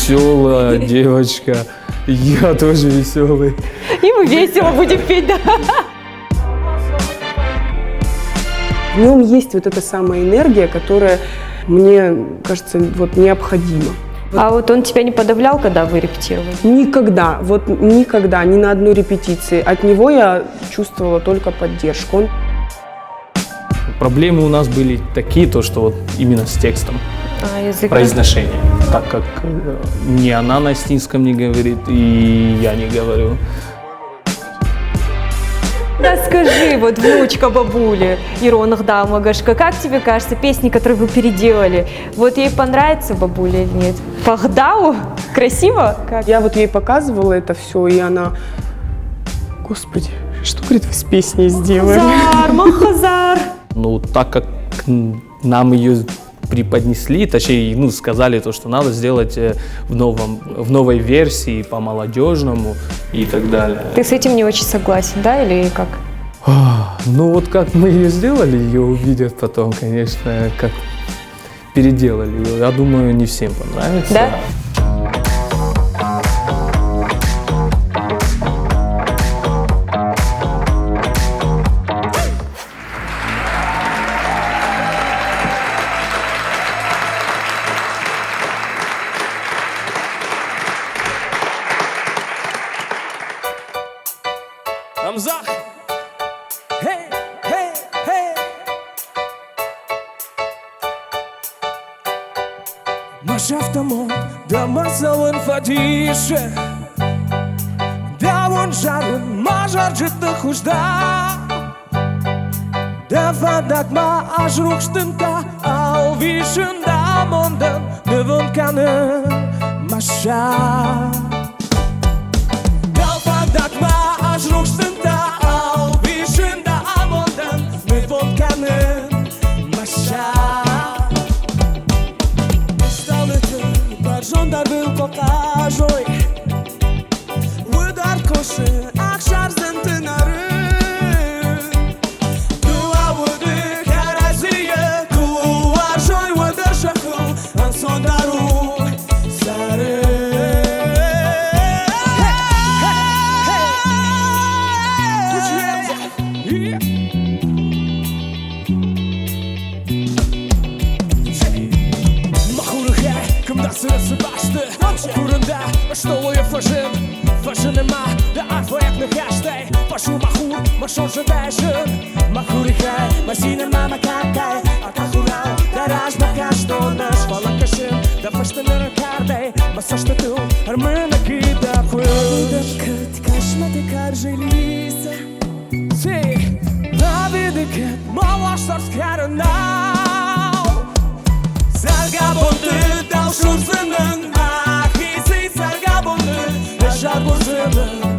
Веселая девочка. Я тоже веселый. И мы весело будем петь, да. В нем есть вот эта самая энергия, которая мне кажется, вот необходима. А вот он тебя не подавлял, когда вы репетировали? Никогда, вот никогда, ни на одной репетиции. От него я чувствовала только поддержку. Он Проблемы у нас были такие, то что вот именно с текстом, А, язык. произношение. Так как ни она на астинском не говорит, и я не говорю. Да скажи, вот внучка бабули Иронах Дамагашка, как тебе кажется, песни, которые вы переделали, вот ей понравится бабуля или нет? Пахдау? Красиво? Как? Я вот ей показывала это все, и она, господи, что, говорит, вы с песней сделали? Махазар, Махазар. Ну, так как нам ее преподнесли, точнее, ну, сказали то, что надо сделать в новой версии, по-молодежному и так далее. Ты с этим не очень согласен, да, или как? Ну, вот как мы ее сделали, ее увидят потом, конечно, как переделали ее. Я думаю, не всем понравится. Да? Амзах! Хей, хей, хей! Машафтамо, дамасалын фадише Давон жарын, мажар жытты хужда Давадакма ажрухштынта Алвишында мондан Нывын маша Далфадакма ажрухштынта Алвишында амондан Нывын маша Баржондар был покажой Удар коши ахшарзын тынары Туауды харазие Туаржой удар шахыл Ансондару сары. Ахиси саргабонды, Эшар бурзының.